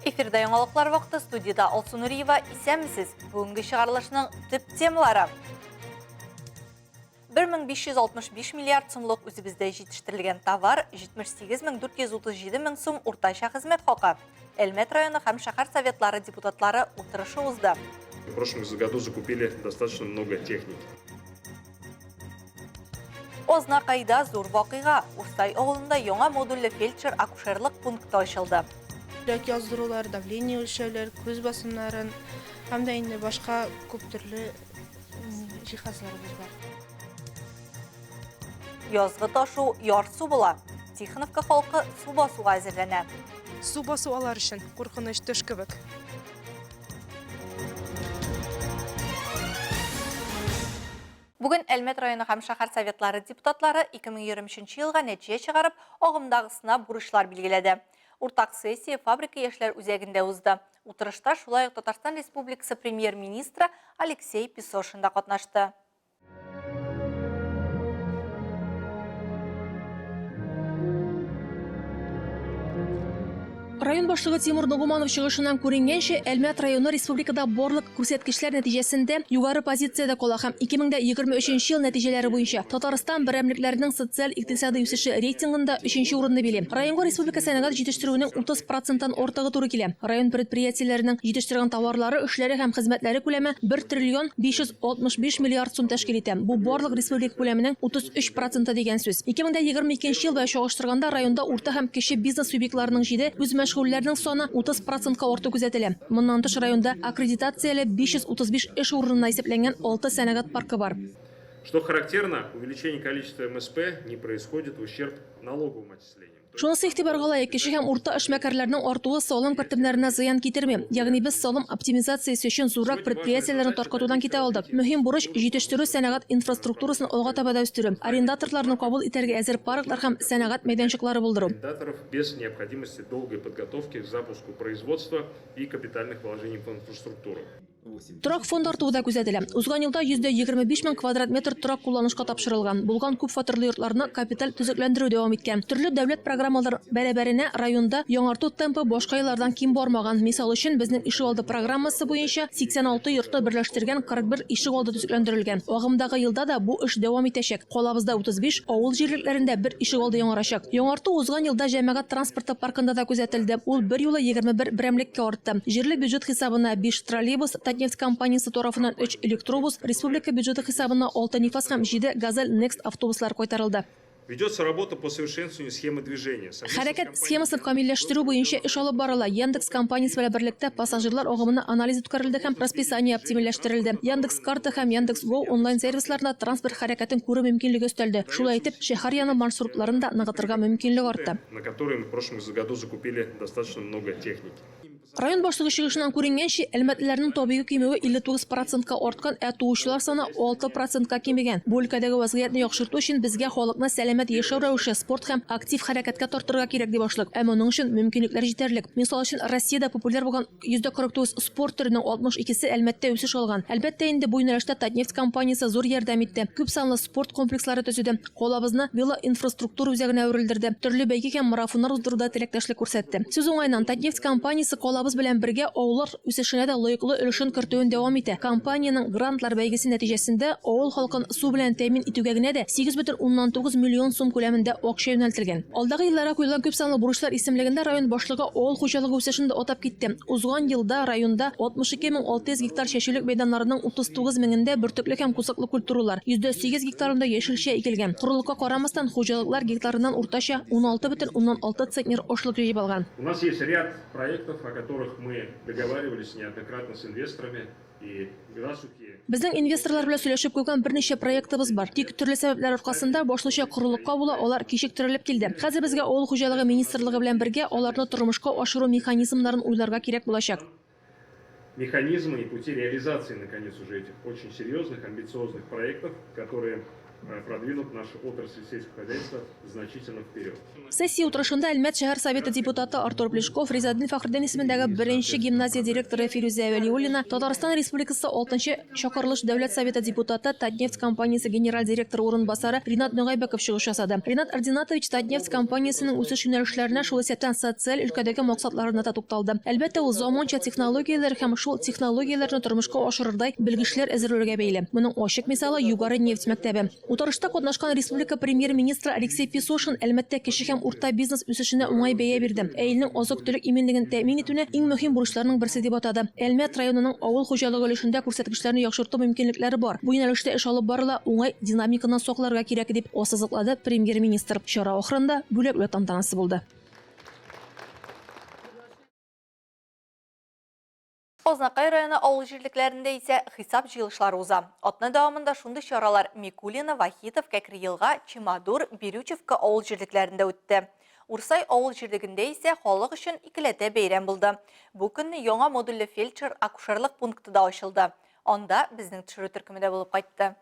Эфирда яңалыклар вакыты студиядә Алсу Нуриева. Исәнмесез. Бүгенге чыгарылышның төп темалары. 1565 миллиард сумлык үзебездә җитештерелгән товар, 78437 мең сум уртача хезмәт хакы. Әлмәт районы һәм шәһәр советлары депутатлары утырышы узды. В прошлом году закупили достаточно много техники. Азнакайда зур вакыйга. Урсай авылында яңа модульле фельдшер-акушерлык пункты ачылды. Йөрәк яздырулар, давление үлчәүләр, күз басымнарын һәм дә инде башка күп төрле җиһазларыбыз бар. Язгы ташу ярсу була. Тихоновка халкы су басуга әзерләнә. Су басу алар өчен куркыныч төш кебек. Бүген Әлмәт районы һәм шәһәр советлары депутатлары 2023 елга нәтиҗә чыгарып, агымдагысына бурычлар билгеләде. Уртак сессия Фабрика яшьләр үзәгендә узды. Утырышта шулай ук Татарстан Республикасы Премьер-министры Алексей Песошин да катнашты. Район башлыгы Тимур Нугуманов чыгышыннан күренгәнчә, Әлмәт районы республикада барлык күрсәткечләр нәтиҗәсендә югары позициядә кала һәм 2023 ел нәтиҗәләре буенча Татарстан берәмлекләренең социаль-икътисадый үсеше рейтингында өченче урынны били. Районга республика сәнәгать җитештерүенең 30 проценттан артыгы туры килә. Район предприятиеләренең җитештергән товарлары, эшләре һәм хезмәтләре күләме 1 триллион 565 миллиард сум тәшкил итә. Бу барлык республика күләменең 33 проценты дигән сүз. 2022 ел белән чагыштырганда районда урта һәм кече бизнес субъектларының җиде, үзмәшгульләрнең саны 30 процентка арту күзәтелә. Моннан тыш районда аккредитацияле 535 эш урынына исәпләнгән алты сәнәгать паркы бар. Что характерно, увеличение количества МСП не происходит в ущерб налоговым отчислениям. Шунысы игътибарга лаек, кече һәм урта эшмәкәрләрнең артуы салым кертемнәренә зыян китерми. Ягъни без салым оптимизациясе өчен зуррак предприятиеләрне таркатудан китә алдык. Мөһим бурыч, җитештерү-сәнәгать инфраструктурасын алга таба да үстерү, арендаторларны кабул итәргә әзер парклар һәм сәнәгать мәйданчыклары булдыру. Арендаторов без необходимости долгой подготовки к запуску производства и капитальных вложений в инфраструктуру. Торак фонды артуы да күзәтелә. Узган елда 125 мең квадрат метр торак кулланышка тапшырылган. Булган күп фатирлы йортларны капиталь төзекләндерү дәвам иткән. Төрле дәүләт программалар бәрабәренә районда яңарту темпы башка еллардан ким бармаган. Мисал өчен, безнең ишегалды программасы буенча 86 йортны берләштергән 41 ишегалды төзекләндерелгән. Агымдагы елда да бу эш дәвам итәчәк. Калабызда 35, авыл җирлекләрендә бер ишегалды яңарачак. Яңарту узган елда җәмәгать транспорты паркында да күзәтелде, ул берьюлы 21 берәмлеккә артты. Җирле бюджет хисабына биш троллейбус, Татнефть компаниясе тарафыннан өч электробус, республика бюджеты хисабына алты Нефаз һәм җиде Газель Некст автобуслар кайтарылды. Ведется работа по совершенствованию схемы движения. Совместно с Хәрәкәт компанией схемасын Яндекс камилләштерү был буенча проведен эш алып барыла. Яндекс компаниясе белән берлектә пассажирлар агымына анализ үткәрелде һәм расписание оптимальләштерелде. Яндекс Карта һәм Яндекс Го онлайн-сервисларында транспорт хәрәкәтен күрү мөмкинлеге өстәлде. Шулай итеп, шәһәр яны маршрутларын да ныгытырга мөмкинлек артты. На которые мы в прошлом году закупили достаточно много техники. Район башлыгы чыгышыннан күренгәнчә, әлмәтлеләрнең табигый кимүе 59 процентка арткан, ә туучылар саны 6 процентка кимегән. Бу өлкәдәге вазгыятьне яхшырту өчен безгә халыкны сәламәт яшәү рәвеше, спорт һәм актив хәрәкәткә тартырга кирәк, ди башлык. Ә моның өчен мөмкинлекләр җитәрлек. Мисал өчен, Россиядә популяр булган 49% спорт төренең 62 се Әлмәттә үсеш алган. Әлбәттә инде, бу юнәлештә Татнефть компаниясе зур ярдәм итте, күпсанлы спорт комплекслары төзеде. Калабызны велоинфраструктура үзәгенә әверелдерде, төрле бәйге һәм марафоннар уздыруда теләктәшлек күрсәтте. Сүз уңаеннан, Татнефть компаниясе калабыз белән бергә авыллар үсешенә дә лаеклы өлешен кертүен дәвам итә. Компаниянең грантлар бәйгесе нәтиҗәсендә авыл халкын су белән тәэмин итүгә генә дә 8,9 миллион сум күләмендә акча юнәлтелгән. Алдагы елларга куелган күпсанлы бурычлар исемлегендә район башлыгы авыл хуҗалыгы үсешен дә атап китте. Узган елда районда 62 600 гектар чәчүлек мәйданнарының 39 меңендә бөртекле һәм кузаклы культуралар, 108 гектарында яшелчә игелгән. Корылыкка карамастан, хуҗалыклар гектарыннан уртача 16,6 центнер ашлык җыеп алган. У нас есть ряд проектов, о которых мы договаривались неоднократно с инвесторами и засухи. Безнең инвесторлар белән сөйләшеп куйган берничә проектыбыз бар. Тик төрле сәбәпләр аркасында, башлыча корылыкка була, алар кичектерелеп килде. Хәзер безгә Авыл хуҗалыгы министрлыгы белән бергә аларны тормышка ашыру механизмнарын уйларга кирәк булачак. Механизмы и пути реализации, наконец, уже этих очень серьезных, амбициозных проектов, которые продвинут нашу отрасль сельского хозяйства значительно вперед. Сессия утырышында Әлмәт шәһәр Советы депутаты Артур Плешков, Ризаэддин Фәхретдин исемендәге беренче гимназия директоры Фирүзә Вәлиуллина, Татарстан Республикасы алтынчы чакырылыш Дәүләт Советы депутаты, Татнефть компаниясе генераль директоры урынбасары Ринат Ногайбәков чыгыш ясады. Ринат Ординатович Татнефть компаниясенең үсеш юнәлешләренә, шул исәптән социаль өлкәдәге максатларына та тукталды. Әлбәттә, ул заманча технологияләр һәм шул технологияләрне тормышка ашырырдай белгечләр әзерләүгә бәйле. Моның ачык мисалы, Югары нефть мәктәбе. Утырышта катнашкан республика Премьер-министры Алексей Песошин Әлмәттә кече һәм урта бизнес үсешенә уңай бәя бирде, ә илнең азык-төлек иминлеген тәэмин итүне иң мөһим бурычларның берсе дип атады. Әлмәт районының авыл хуҗалыгы өлешендә күрсәткечләрне яхшырту мөмкинлекләре бар, бу юнәлештә эш алып барыла, уңай динамиканы сакларга кирәк, дип ассызыклады Премьер-министр. Чара ахырында бүләкләү тантанасы булды. Азнакай районы авыл җирлекләрендә исә хисап җыелышлары уза. Атна дәвамында шундый чаралар Микулино, Вахитов, Кәкре-Елга, Чемодур, Бирючевка авыл җирлекләрендә үтте. Урсай авыл җирлегендә исә халык өчен икеләтә бәйрәм булды. Бу көнне яңа модульле фельдшер-акушерлык пункты да ачылды. Анда безнең төшерү төркеме дә булып кайтты.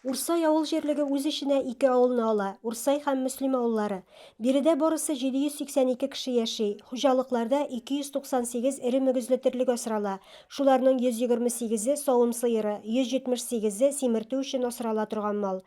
Урсай авыл җирлеге үз эченә ике авылны ала, Урсай һәм Мөслим авыллары. Биредә барысы 782 кеше яши. Хуҗалыкларда 298 эре мөгезле терлек асрала, шуларның 128-е савым сыеры, 178-е симертү өчен асрала торган мал.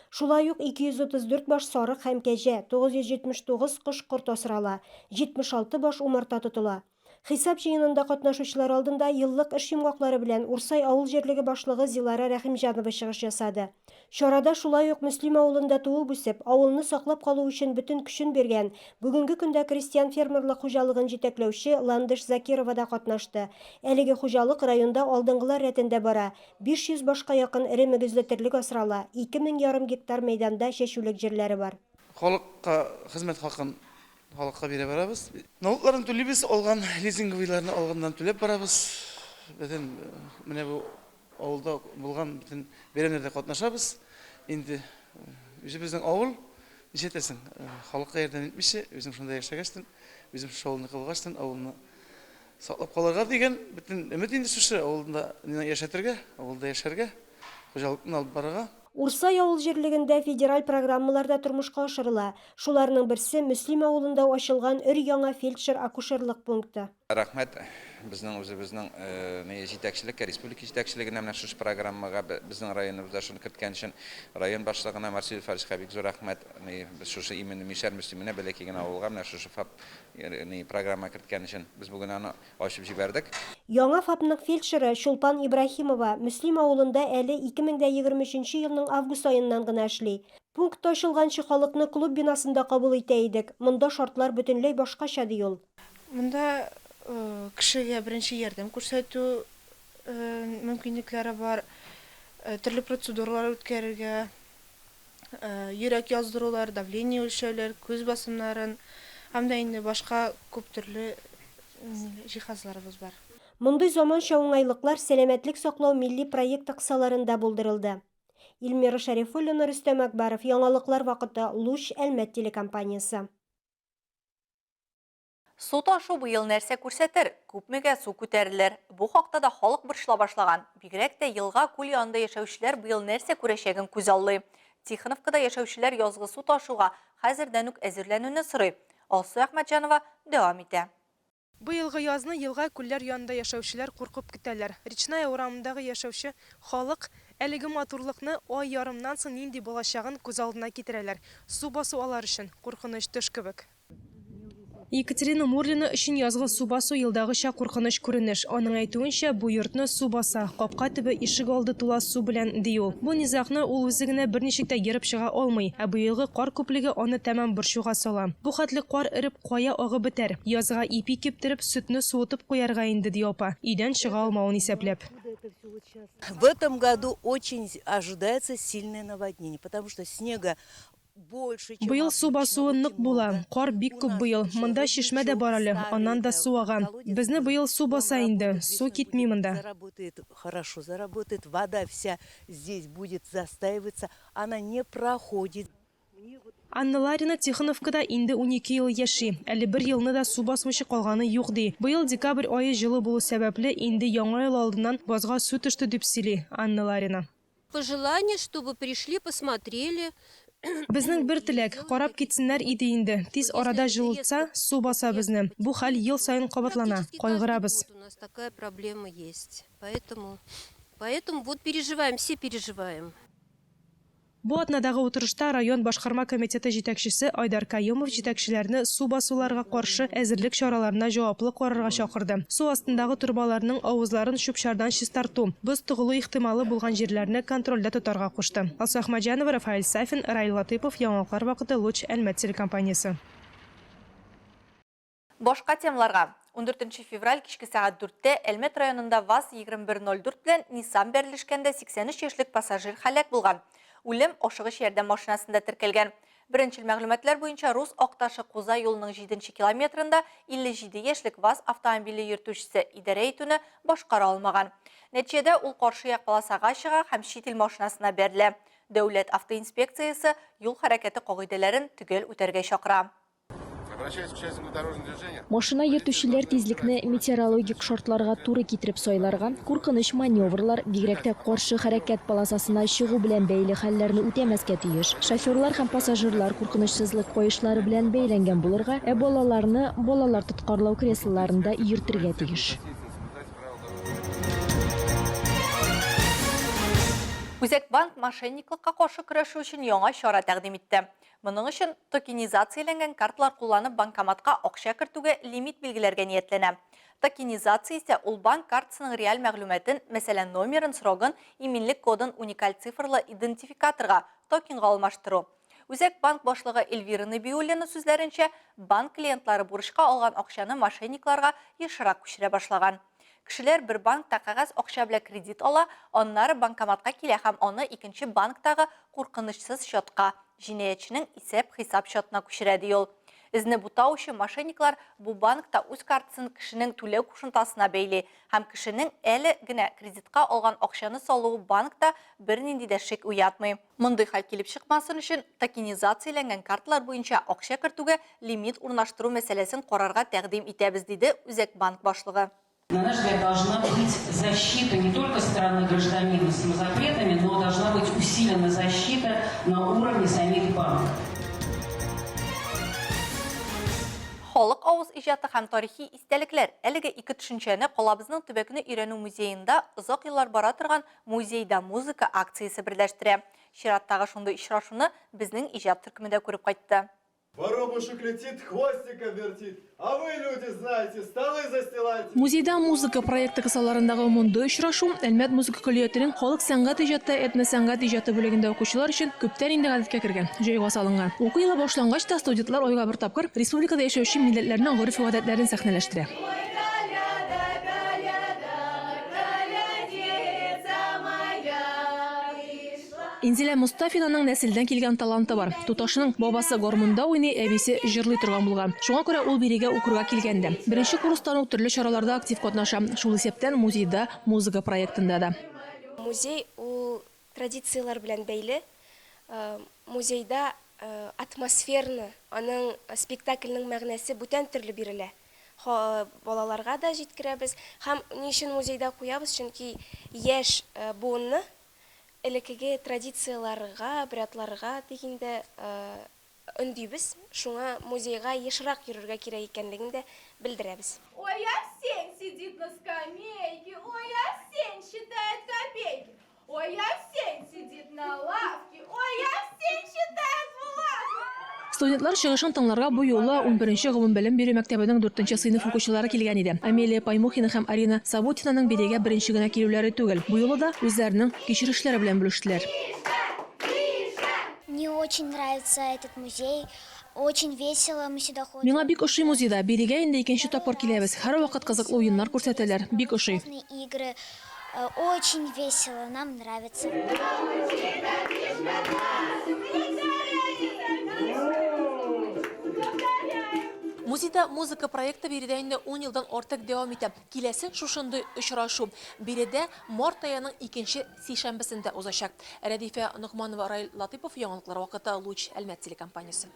Шулай ук 234 баш сарык һәм кәҗә, 979 кош-корт асрала, 76 баш умарта тотыла. Хисап җыенында катнашучылар алдында еллык эш йомгаклары белән Урсай авыл җирлеге башлыгы Зилара Рәхимҗанова чыгыш ясады. Чарада шулай ук Мөслим авылында туып-үсеп, авылны саклап калу өчен бөтен көчен биргән, бүгенге көндә крестьян-фермерлык хуҗалыгын җитәкләүче Ландыш Закирова да катнашты. Әлеге хуҗалык районда алдынгылар рәтендә бара, 500 башка якын эре мөгезле терлек асрала, ике мең ярым гектар мәйданда чәчүлек җирләре бар. Халыкка хезмәт хакын Халыкка бирә барабыз. Налогларын түлибез, алган лизинговыйларны алганнан түләп барабыз. Бөтен менә бу авылда булган бөтен бәйрәмнәрдә катнашабыз. Инде үзебезнең авыл, нишләтәсең, халыкка ярдәм итмичә, үзең шунда яшәгәчтен, үзем шушы авылныкы булгачтын, авылны саклап калырга дигән бөтен өмет инде шушы авылда яшәтергә, авылда яшәргә, хуҗалыкны алып барырга. Урсай авыл җирлегендә федераль программалар да тормышка ашырыла. Шуларның берсе, Мөслим авылында ачылган өр-яңа фельдшер-акушерлык пункты. Рәхмәт безнең үзебезнең җитәкчелеккә, республика җитәкчелегенә менә шушы программага безнең районыбызда шуны керткән өчен, район башлыгына Марсель Фарисовичка бик зур рәхмәт. Без шушы именно Мишәр Мөслименә, бәләкәй генә авылга менә шушы ФАП программа керткән өчен без бүген аны ачып җибәрдек. Яңа ФАПның фельдшеры Чулпан Ибраһимова Мөслим авылында әле 2023 нче елның август аеннан гына эшли. Пункт ачылганчы халыкны клуб бинасында кабул итә идек, монда шартлар бөтенләй башкача, ди ул. Монда кешегә беренче ярдәм күрсәтү мөмкинлекләре бар, төрле процедуралар үткәрергә, йөрәк яздырулар, давление үлчәүләр, күз басымнарын һәм дә инде башка күп төрле җиһазларыбыз бар. Мондый заманча уңайлыклар Сәламәтлек саклау милли проекты кысаларында булдырылды. Илмира Шәрифуллина, Рөстәм Әкбәров, Яңалыклар вакыты, Луч, Әлмәт телекомпаниясе. Су ташу быел нәрсә күрсәтер? Күпмегә су күтәрелер? Бу хакта да халык борчыла башлаган. Бигрәк тә елга-күл янында яшәүчеләр быел нәрсә күрәчәген күзаллый. Тихоновкада яшәүчеләр язгы су ташуга хәзердән үк әзерләнүне сорый. Алсу Әхмәтҗанова дәвам итә. Быелгы язны елга-күлләр янында яшәүчеләр куркып көтәләр. Речная урамындагы яшәүче халык әлеге матурлыкны ай ярымнан соң нинди булачагын күз алдына китерәләр. Су басу алар өчен, куркыныч төш кебек. Екатерина Мурлина өчен язгы су басу елдагыча куркыныч күренеш. Аның әйтүенчә, бу йортны су баса, капка төбе, ишек алды тула су белән, ди ул. Бу низагны ул үзе генә берничек тә ерып чыга алмый. Ә быелгы кар күплеге аны тәмам борчуга сала. Бу хәтле кар эреп кая агып бетәр? Язга ипи киптереп, сөтне суытып куярга инде, ди апа, өйдән чыга алмавын исәпләп. В этом году очень ожидается сильное наводнение, потому что снега Быел су басуы нык була. Кар бик күп быел. Монда чишмә дә бар әле, аннан да су ага. Безне быел су баса инде, су китми монда. Анна Ларина Тихоновкада инде 12 ел яши. Әле бер елны да су басмыйча калганы юк, ди. Быел декабрь ае җылы булу сәбәпле, инде Яңа ел алдыннан базга су төште, дип сөйли Анна Ларина. Пожелание, чтобы пришли, посмотрели. Безнең бер теләк, карап китсеннәр иде инде. Тиз арада җылытса, су баса безне. Бу хәл ел саен кабатлана. Кайгырабыз. У нас такая проблема есть. Поэтому, поэтому вот переживаем, все переживаем. Бу атнадагы утырышта район башкарма комитеты җитәкчесе Айдар Каюмов җитәкчеләрне су басуларга каршы әзерлек чараларына җаваплы карарга чакырды. Су астындагы торбаларның авызларын чүп-чардан чистарту, боз тыгылу ихтималы булган җирләрне контрольдә тотарга кушты. Алсу Әхмәтҗанова, Рафаэль Сафин, Раил Латыйпов, Яңалыклар вакыты, Луч, Әлмәт телекомпаниясе. Башка темаларга. 14 февраль кичке сәгать дүрттә Әлмәт районында ВАЗ 2104 белән Nissan бәрелешкәндә 83 яшьлек пассажир һәлак булган. Үлем ашыгыч ярдәм машинасында теркәлгән. Беренчел мәгълүматлар буенча, Рус Акташы Куза юлының җиденче километрында 57 яшьлек ВАЗ автомобиле йөртүчесе идарә итүне башкара алмаган. Нәтиҗәдә ул каршы як полосага чыга һәм чит ил машинасына бәрелә. Дәүләт автоинспекциясе юл хәрәкәте кагыйдәләрен төгәл үтәргә чакыра. Машина йөртүчеләр тизлекне метеорологик шартларга туры китереп сайларга, куркыныч маневрлар, бигрәк тә каршы хәрәкәт полосасына чыгу белән бәйле хәлләрне үтәмәскә тиеш. Шоферлар һәм пассажирлар куркынычсызлык каешлары белән бәйләнгән булырга, ә балаларны балалар тоткарлау креслоларында йөртергә тиеш. Үзәк банк мошенниклыкка каршы көрәшү өчен яңа чара тәкъдим итте. Моның өчен токенизацияләнгән карталар кулланып банкоматка акча кертүгә лимит билгеләргә ниятләнә. Токенизация исә ул банк картасының реаль мәгълүматын, мәсәлән, номерын, срогын, иминлек кодын уникаль цифрлы идентификаторга, токенга алмаштыру. Үзәк банк башлыгы Эльвира Нәбиуллина сүзләренчә, банк клиентлары бурычка алган акчаны мошенникларга ешрак күчерә башлаган. Кешеләр бер банкта кәгазь акча белән кредит ала, аннары банкоматка килә һәм аны икенче банктагы куркынычсыз счетка, җинаятьченең исәп-хисап счетына күчерә, ди ул. Эзне бутау өчен мошенниклар бу банкта үз картасын кешенең түләү кушымтасына бәйли һәм кешенең әле генә кредитка алган акчаны салуы банкта бернинди дә шик уятмый. Мондый хәл килеп чыкмасын өчен токенизацияләнгән карталар буенча акча кертүгә лимит урнаштыру мәсьәләсен карарга тәкъдим итәбез, диде Үзәк банк башлыгы. На наш взгляд, должна быть защита не только со стороны гражданина самозапретами, но должна быть усилена защита на уровне самих банков. Халык авыз иҗаты һәм тарихи истәлекләр, әлеге ике төшенчәне калабызның төбәкне өйрәнү музеенда озак еллар бара торган Музейда музыка акциясе берләштерә. Чираттагы шундый очрашуны безнең иҗат төркеме дә күреп кайтты. Воробушек летит, хвостиком вертит, а вы, люди, знаете, столы застилайте. Музейда музыка проекты кысаларындагы мондый очрашу Әлмәт музыка көллиятенең халык сәнгать иҗаты, этносәнгать иҗаты бүлегендә укучылар өчен күптән инде гадәткә кергән, җайга салынган. Уку елы башлангач та студентлар айга бер тапкыр республикада яшәүче милләтләрнең гореф-гадәтләрен сәхнәләштерә. Инзилә Мостафинаның нәселдән килгән таланты бар. Туташының бабасы гармунда уйный, әбисе җырлый торган булган. Шуңа күрә ул бирегә укырга килгән дә. Беренче курстан ук төрле чараларда актив катнаша, шул исәптән Музейда музыка проектында да. Музей ул традицияләр белән бәйле. Музейда атмосферны, аның спектакльнең мәгънәсе бүтән төрле бирелә. Балаларга да җиткерәбез. Һәм ни өчен музейда куябыз, чөнки яшь буынны элеккеге традицияләргә, обрядларга дигәндә өндибез. Шуңа музейга ешрак йөрергә кирәк икәнлеген дә белдерәбез. Ой, Овсень сидит на скамейке, ой, Овсень считает копейки, ой, Овсень сидит на лавке, ой, Овсень считает булавки. Студентлар чыгышын тыңларга бу юлы унберенче гомумбелем бирү мәктәбенең дүртенче сыйныф укучылары килгән иде. Амелия Паймухина һәм Арина Савутинаның бирегә беренче генә килүләре түгел. Бу юлы да үзләренең кичерешләре белән бүлештеләр. Мне очень нравится этот музей, очень весело мы сюда ходим. Миңа бик ошый музейда. Бирегә инде икенче тапкыр киләбез. Һәрвакыт кызыклы уеннар күрсәтәләр, бик ошый. Игры, очень весело, нам нравится. Музейда музыка проекты биредә инде ун елдан артык дәвам итә. Киләсе шушындый очрашу биредә март аеның икенче сишәмбесендә узачак. Рәдифә Ногманова, Раил Латыйпов, Яңалыклар вакыты, Луч, Әлмәт телекомпаниясе.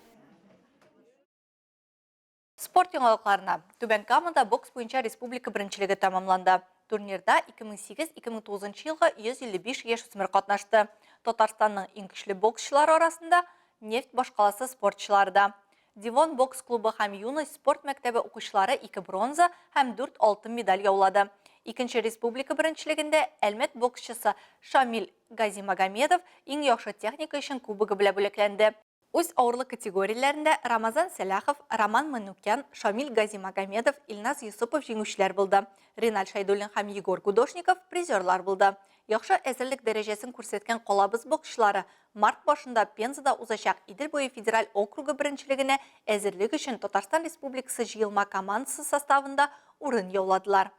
Спорт яңалыкларына. Түбән Камада бокс буенча республика беренчелеге тәмамланды. Турнирда 2008-2009 елгы 155 яшүсмер катнашты. Татарстанның иң көчле боксчылары арасында нефть башкаласы спортчылары да. Дивон бокс клубы һәм Юность спорт мәктәбе укучылары ике бронза һәм дүрт алтын медаль яулады. Икенче республика беренчелегендә Әлмәт боксчысы Шамил Газимагомедов иң яхшы техника өчен кубогы белән бүләкләнде. Үз авырлык категорияләрендә Рамазан Сәлахов, Роман Манукян, Шамил Газимагомедов, Илназ Йосыпов җиңүчеләр булды. Риналь Шәйдуллин һәм Егор Гудошников призерлар булды. Яхшы әзерлек дәрәҗәсен күрсәткән калабыз боксчылары март башында Пензада узачак Идел буе федераль округы беренчелегенә әзерлек өчен Татарстан Республикасы җыелма командасы составында урын яуладылар.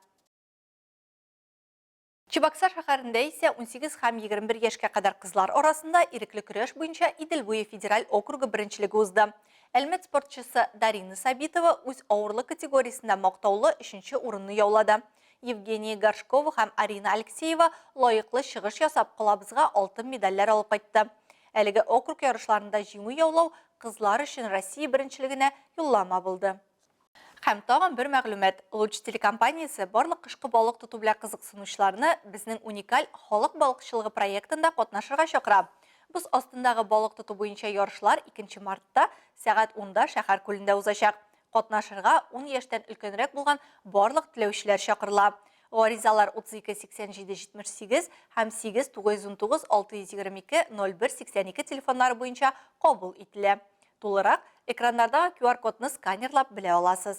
Чебоксар шәһәрендә исә 18 һәм 21 яшькә кадәр кызлар арасында ирекле көрәш буенча Идел буе федераль округы беренчелеге узды. Әлмәт спортчысы Дарина Сабитова үз авырлык категориясендә мактаулы өченче урынны яулады. Евгения Горшкова һәм Арина Алексеева лаеклы чыгыш ясап, калабызга алтын медальләр алып кайтты. Әлеге округ ярышларында җиңү яулау кызлар өчен Россия беренчелегенә юллама булды. Һәм тагын бер мәгълүмат, Луч телекомпаниясе барлык кышкы балык тоту белән кызыксынучыларны безнең уникаль Халык балыкчылыгы проектында катнашырга чакыра. Боз астындагы балык тоту буенча ярышлар 2 мартта сәгать унда шәһәр күлендә узачак. Катнашырга ун яшьтән өлкәнрәк булган барлык теләүчеләр чакырыла. Гаризалар 32 87 78 һәм 8 919 622 01 82 телефоннары буенча кабул ителә. Тулырак, экраннардагы QR-кодны сканерлап белә аласыз.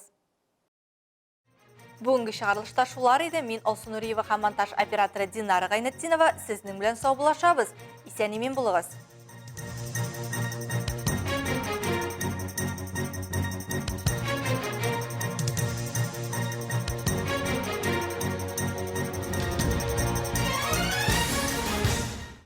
Бүгенге чыгарылышта шулар иде. Мин Алсу Нуриева һәм монтаж операторы Динара Гайнетдинова сезнең белән саубуллашабыз. Исән-имин булыгыз.